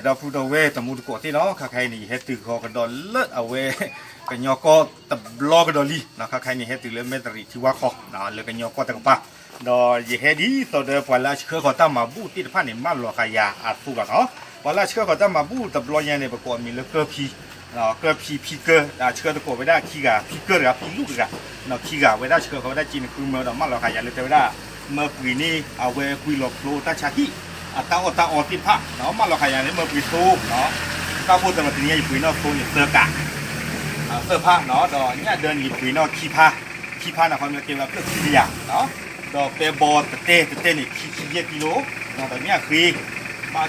ဒီပုၢ်ဒီဝဲၢ်တံၤသကိးသ့ၣ်နီၤ, ခါခဲအံၤန့ၣ် ယဟဲတုၤဃီၤကဒီးလၢအဝဲ ကညီကီၢ်တဘျီကဒီးလံ, ခါခဲအံၤန့ၣ် ဟဲတုၤလၢမဲၢ်တရံးထံဝါခီ လၢကညီကီၢ်တကပၤ, ဒီးယဟဲဒ်သိးဒီးပှၤလၢအဆှၢဃီၤတၢ်မၤဘူၣ်သ့ၣ်တဖၣ်န့ၣ် မၢလီၤဃာ်ယၤအသိးဘၣ်နီၤ. ပှၤလၢအဆှၢဃီၤတၢ်မၤဘူၣ်တဘျီညါန့ၣ် ပကိးအမံၤလၢကၢၢ်ဖံ ကၢၢ်ဖံဖံကၢၢ် ဆှၢသကိးဝဲဒၣ်ခံဂၤ ဖံကၢၢ်တဂၤ ဖံလူၣ်တဂၤ, ခံဂၤဝဲဒၣ်ဆှၢဃီၤဝဲဒၣ်က့နဃုမၢဒီး မၢလီၤဃာ်ယၤလၢတဲဝဲဒၣ် မၢပှ့ၤန့ၢ် အဝဲကွံာ်လီၤဖျိတၢ်ဆါဟံၣ် အတၢ်အီၣ်တၢ်အီသ့ၣ်တဖၣ်, မၢလီၤဃာ်ယၤလၢမၢပှ့ၤသိ, တၢ်အိၣ်သးတနံၤညါ ယပှ့ၤနီၣ်သိန့ၣ်သၢကး သၢဖါ, ဒီးညၣ်ဒၢန့ၣ် ယပှ့ၤနီၣ်ခံဖါ, ခံဖါန့ၣ် ခီပညီကဲဝဲဖျၢၣ်ခံကယၤ, ဒီးပဲဘီတတဲ တတဲန့ၣ် ခံဆံယဲၢ်ကံလိ, ဒီးညၣ်ဃ့ ဘၣ်ကံ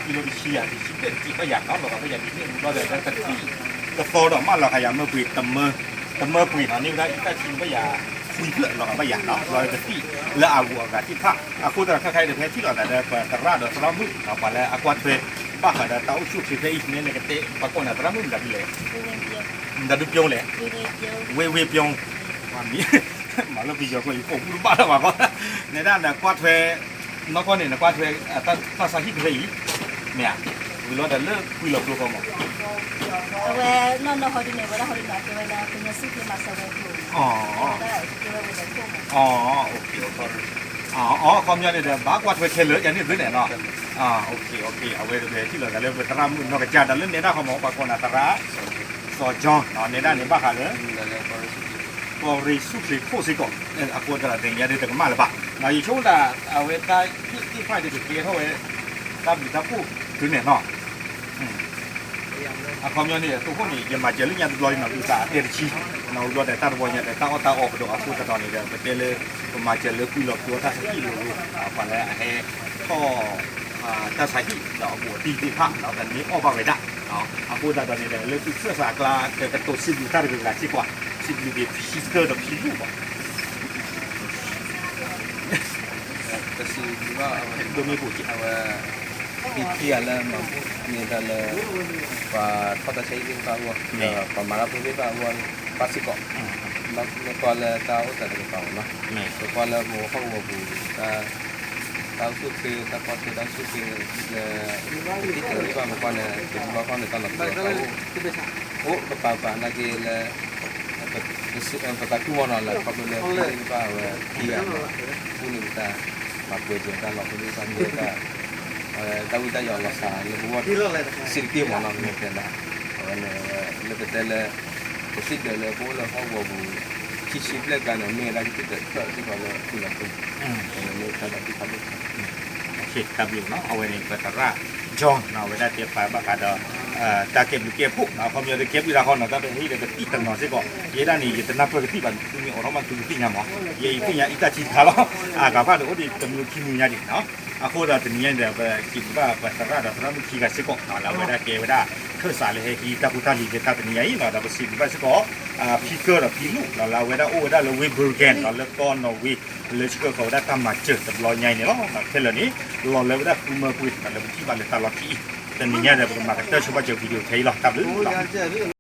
လိတဆံယၤ တဆံဘျဲၣ်တကံဘၣ်ယၤနီၤ, လီၤဂာ်ဘၣ်ယၤဒ်န့ၣ် ဘျီဒီးတသံၣ်ကသီဒီး မၢလီၤဃာ်ယၤမၢပှ့ၤ တမၢပှ့ၤနီၤ န့ၢ်ဝဲဒၣ်အံသၣ်ထံန့ၣ်ဘၣ်ယၤ ခွံဖျၢၣ် လီၤဂာ်ဘၣ်ယၤနီၤ, လီၤတသံၣ်လၢအဂုၤအဂၤသ့ၣ်တဖၣ်, အဃိသတးဒီးခဲခဲအံၤဒီး ဖဲထံၣ်လိာ်သးဒီး ပသရၣ်ဒီးသရၣ်မုၣ် ပှၤလၢအကွၢ်ထွဲ ဘၣ်ဃးဒီးတၢ်အိၣ်ဆူၣ်ချ့ဖဲအံၤ မ့ၢ်နကတဲ ပှၤကိးနၤသရၣ်မုၣ်မတၤဒုလဲၣ်, မတၤဒုပျိလဲၣ်, ဝ့ၢ်ဝ့ၢ်ပျိ, မၤလၢပယီၤကျိာ် ယပိာ်မုၣ်တဘၣ်လၢၤဘၣ်ဃီ, နဲဒၣ်နကွၢ်ထွဲ နီၢ်ကီၢ်န့ၣ် နကွၢ်ထွဲ တၢ်ဆါဟံၣ်ကဖဲအံၤ, မ့ၢ်ဧါ, ဝံၤလီၤဒီးလၢကွံာ်လီၤဖျိဃီမး, အဝဲနီၢ်နီၢ်ဟီဒုန့ၣ် ဝဲဒၣ်ဟီဒုန့ၣ် အကဲဝဲလၢ ကညီစူၢ်က့ၤမၤစၢၤဝဲအကျိာ်, အဝဲဒၣ်ကဲဝဲဝဲၤဒၢးခိၣ်မး, အခီပညီန့ၣ်ဒီး ဘၣ်ကွၢ်ထွဲခဲလၢာ် ယၤန့ၣ်သုန့ၣ်နီၤ, အဝဲတဂဲၤထံၣ်လိာ်သးလၢပသရၣ်မုၣ်နီၢ်ကစၢ်ဒီးလၢနဲဒၣ်ဃီမး ပှၤကိးနၤသရၣ် စီၤကၠီ, နဲဒၣ်န့ၣ်ဘၣ်ဃးလၢ ကီၢ်ရ့ၣ်ဆူၣ်ချ့ခိၣ်စ့ၢ်ကီး, အဃိသတးဒီးတနံၤညါဒ်တကမၣ်လၢၤဘၣ်, ယဆိကမိၣ်ဒၣ် အဝဲတၢ်ဟ့ၣ်သ့ၣ်တဖၣ်ဒ်ကကဲထီၣ်ဝဲ တၢ်ဘျုးတၢ်ဖှိၣ်တုၤန့ၣ်နီၤ, အခီပညီန့ၣ် အသိးခိၣ်န့ၣ် ယမၤစၢၤလၢညါတဘျီလံနီၤ ဒုးသးအတဲတဆံ, နီၤဝံၤဘျီဒီးတၢ်တဘျီညါဒီး တၢ်အီၣ်တၢ်အီကဒီးအဃိသတးဒီးန့ၣ်ဒီး ပတဲလၢ ပမၤစၢၤလၢကွံာ်လီၤဖျိတၢ်ဆါဟံၣ်လိၤလိၤ, ပှၤလၢအဟဲထီၣ် တၢ်ဆါဟံၣ်ဒီးအဘူးအတံၢ်သ့ၣ်တဖၣ် ဒီးကန့ၢ်အီၣ်ဘၣ်ဝဲဒၣ်, အဃိသတးဒီးန့ၣ်ဒီး လၢသုးခၢၣ်စးအကျါ ကကတိၤစံးဘျုးတၢ်တဂၤဂၤစ့ၢ်ကီး, စံးဘျုးက့ၤဖံကၢၢ်ဒီးဖံလူၢ်ဘၣ် ဒိမ့ၢ်ပူၤက့ၤ အဝဲ ဖံဖံဂၤလၢမၤဘူၣ်န့ၢ်တၢ်လၢ ပှၤထီၣ်တၢ်ဆါဟံၣ်သ့ၣ်တဖၣ်အဂီၢ်, ဒီးပှၤမၤတၢ်ဖိသ့ၣ်တဖၣ်အဂီၢ်န့ၣ် ဘၣ်စ့ၢ်ကီး, လၢကွၢ်လၢတၢ်အိၣ်သးတကပၤမးနီၤ, ပကွၢ်လၢပဟီၣ်ကဝီၤပူၤ တၢ်အိၣ်ဆူၣ်ချ့ တၢ်ကွၢ်ထွဲတၢ်အိၣ်ဆူၣ်ချ့ လၢ ပသံၣ်တဂၤသ့ၣ်တဖၣ်ပကွၢ်န့ၣ် ပတဘျီဃီန့ၣ် တၢ်လီၤပှီၢ်တၢ်အိၣ် အိၣ်ကပၤပၤနာ်က့လၢ ပသးခုမးနီၤ လၢခီဖျိလၢဖံသ့ၣ်တဖၣ်အဝဲခံဂၤန့ၣ် အိၣ်န့ၢ်ပတၢ် မၤပှဲၤက့ၤတၢ်လီၢ်ဖိသ့ၣ်တဖၣ် မ့ၢ်ဝဲဒၣ် အဝဲတၢ်ဝံတၢ်ယိးလီၤစှၤလၢပဂီၢ်စ့ၢ်ကီးမးနီၤ မ့ၢ်တဲဒၣ် အဝဲန့ၣ် လၢပတဲလၢ ပသံၣ်ဒၢးလၢပအိၣ်လၢဟီၣ်ကဝီၤပူၤ ခံဆံဘျဲၣ်ကျါန့ၣ် မ့ၢ်ဝဲဒၣ်ကသံၣ်ဒၢးတဖျၢၣ်စ့ၢ်ကီးလၢအဖုၣ်လီၤဖုၣ်န့ၣ် မ့ၢ်တၢ်ဒၣ်သ့ၣ်တဖၣ်လၢ တၢ်ဘျုးနီၤ အဝဲန့ၣ် ပသရၣ် John နီၤ အဝဲဒၣ်တဲပာ်ဘၣ်ဃးဒီး တၢ်ကဲဘျုးကဲဖှိၣ်နီၤ အခီပညီဒီးကဲဘျုးတၢ်ဃီနီၤ တၢ်ပဟ့ၣ်ဒီးကသံၣ်တနီၤစ့ၢ်ကီး ယဲဒၣ်န့ၣ် ယတနၢ်ပၢၢ်ကသံၣ်ဘၣ် သုမ့ၢ်အိးထီၣ်မးသုကသ့ၣ်ညါမး ယဲယသ့ၣ်ညါအံသၣ်ထံတခါလီၤ အဂၤဖၣ်ဒီးအိၣ်ဒံးတမုၢ်ခံမုၢ်ညါဒံးနီၤ အဃိဒီးတနံၤညါန့ၣ်ဒီး ပစံးဘျုးဘၣ်ပသရၣ်ဒီးသရၣ်မုၣ်ခံဂၤစ့ၢ်ကီးနီၤ လၢအဝဲဒၣ်ကဲဝဲဒၣ် ခၢၣ်စးလၢဟဲဟံးတၢ်ဖိတၢ်လံၤလၢတၢ်တနံၤညါအံၤနီၤ ဒီးပစံးဘျုးဘၣ်စ့ၢ်ကီး ဖံကၢၢ်ဒီးဖံလူၢ်နီၤ လၢအဝဲဒၣ်အိၣ်ဝဲဒၣ်လၢဝ့ၢ် Bergen နီၤ လၢကီၢ်နီၣ်ဝ့ လၢဆှၢဃီၤဝဲဒၣ်တၢ်မၤစၢၤတဘျီညါအံၤန့ၣ်လီၤ. ခဲလၢာ်န့ၣ် လီၤလၢဝဲဒၣ်ဃုမၢပှ့ၤနီၤ လၢပထံၣ်ဘၣ်လၢတၢ်လီၢ်ခံအံၤ တနံၤညါဒီး ပကမၤကတၢၢ်ဆိဘၣ်စၢၤ video ထဲအံၤလီၤ. တၢ်ဘျုးလီၤ.